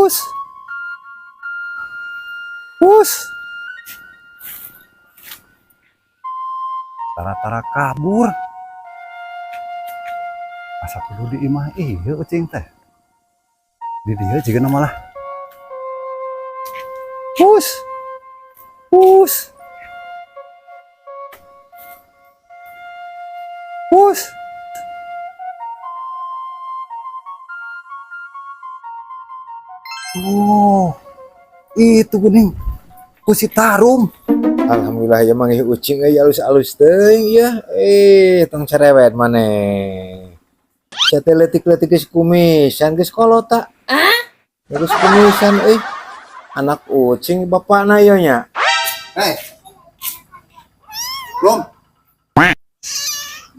Us. Us. Tara-tara kabur. Asa kudu di imah iya ucing teh. Di dia juga malah. Us. Us. Us. Oh, itu geuning. Ku si Tarum. Alhamdulillah ya manggih ucing euy, alus-alus teuing ya. Eh, tong cerewet maneh. Sia teh leutik-leutik geus kumisan, geus kolot. Geus kumisan euy. Anak ucing bapakna ieu nya. Hei. Belum.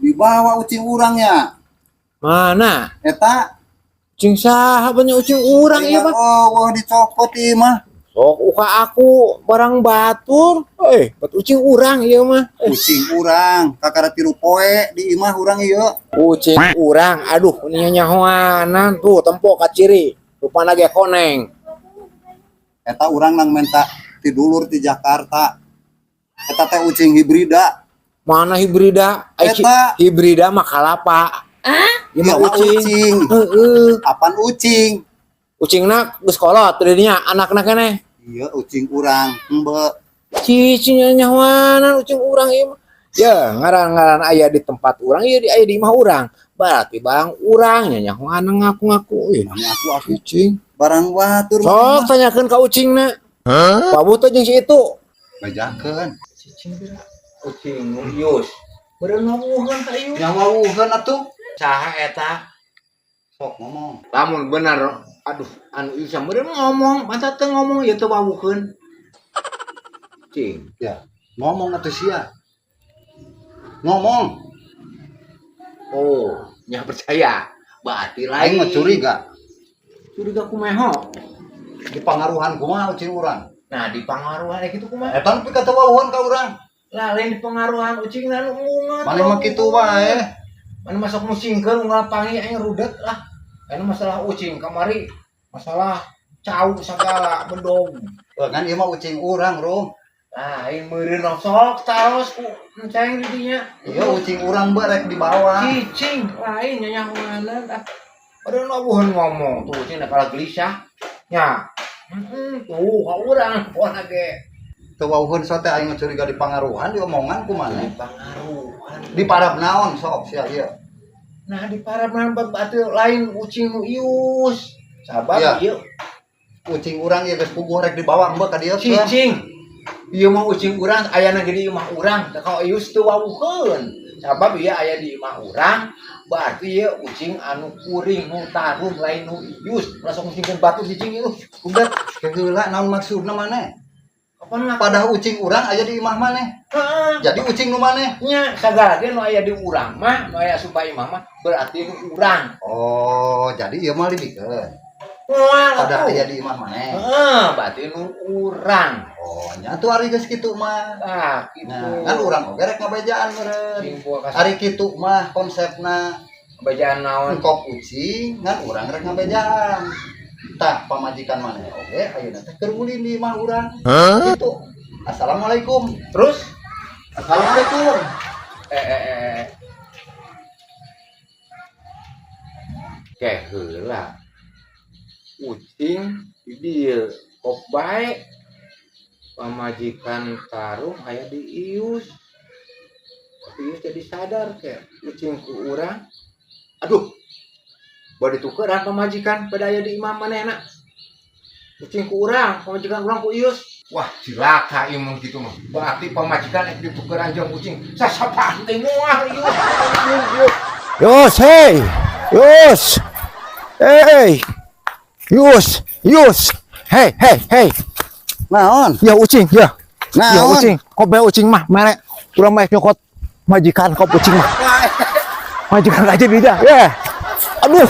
Dibawa ucing urangnya. Mana? Eta. Ucing saha banyak ucing urang ieu mah? Oh, wah, dicopot ieu mah. Sok uka aku barang batur. Eh, bat ucing urang ieu mah. Eh, Ucing urang, kakara 3 poe di imah urang ieu. Ucing urang, aduh, ini nyahoanan tuh tempo kaciri. Rupana ge koneng. Eta urang nang menta ti dulur di Jakarta. Eta teh ucing hibrida. Mana hibrida? Ai, Eta. Hibrida mah kalapa. Ieu mah Ieu mah ucing. Ucing. Heeh. Apan ucing? Ucingna geus kolot dinya anakna keneh. Iya, ucing urang. Embe. Cicing nyahoanan ucing urang ieu mah. Ya, ngaran-ngaran aya di tempat urang, ieu di aya di imah urang. Berarti barang urang nya nyahoanan ngaku-ngaku. Ih, Nanya aku aku ucing. Barang batur. Sok tanyakeun ka ucingna. Pabu teh jeung si itu. Bejakeun. Cicing geura. Ucing nu ius. Beureun ngawuheun ka ieu. Nyawawuheun atuh. Saha eta? Sok ngomong. Lamun bener, aduh, anu isa meureun ngomong, masa teu ngomong ieu teu wawuheun. Cing. Ya, ngomong atuh sia. Ngomong. Oh, nya percaya. Berarti lain. Aing mah curiga. Curiga kumaha? Di pangaruhan kumaha ucing urang? Nah, di pangaruhan kitu kumaha? Eta nu pika teu wawuheun ka urang. Lah, lain di pengaruhan ucingna nu ngungat. Maneh mah kitu wae. Mana masuk musingkeun unggal pangi aing rudet lah. Karena masalah ucing kamari, masalah cau segala bedog. Eh, kan ieu mah ucing urang, Rum. Nah, aing meureun sok taros ku enceng di dinya. Iya, ucing urang rek dibawa. Cicing lain nyanyahoanan ah. Padahal wawuheun ngomong tuh ucing kalah gelisah. Nya. Heeh, tuh ka urang pona ge. Teu wawuheun sote aing mah curiga di pangaruhan diomongan ku maneh. Pangaruhan. Di parab naon sok sia ieu? Nah, di parab naon berarti lain ucing nu ius. Sabab Iya. ieu Ucing urang ieu geus puguh rek dibawa embe ka dieu. Cicing. Ieu mah ucing urang ayana ge di imah urang, teu ka ius teu wawuheun. Sabab ieu aya di imah urang, berarti ieu ucing anu kuring nu tarum lain nu ius. Langsung musingkeun batu cicing ieu. Udah heula naon maksudna maneh? Kapan ngaku? Padahal ucing urang aya di imah maneh. Heeh. Jadi ucing nu maneh. Nya sagala ge nu aya di urang mah, nu aya asup ka imah mah berarti nu urang. Oh, jadi ieu mah libikeun. Moal Padahal atuh. aya di imah maneh. Heeh, berarti nu urang. Oh, nya atuh ari geus kitu mah. Ah, kitu. Nah, kan urang oge rek ngabejaan meureun. Cing buah kasih Ari kitu mah konsepna bejaan naon? Engkop ucing ngan urang rek ngabejaan. Tah pamajikan maneh oge ayeuna teh keur ulin di imah urang. Gitu. Assalamualaikum. Terus Assalamualaikum. eh eh eh eh. Oke, heula. Ucing di dieu kop bae. Pamajikan tarung aya di ius. Tapi ius jadi sadar ke ucing ku urang. Aduh. Bade tukeran pamajikan pada aya di imah manehna. Ucing ku urang, pamajikan urang ku ius. Wah, cilaka ieu mah kitu mah. Berarti pamajikan ek ditukeran jeung ucing. Sasapaan teh moal ius. Yus, hey, Yus, hey, Yus, Yus, hey, hey, hey, Naon? ya ucing, ya, ya Naon? ucing, kok bae ucing mah, mere, urang mah nyokot majikan kok ucing mah, majikan aja dia, ya, aduh,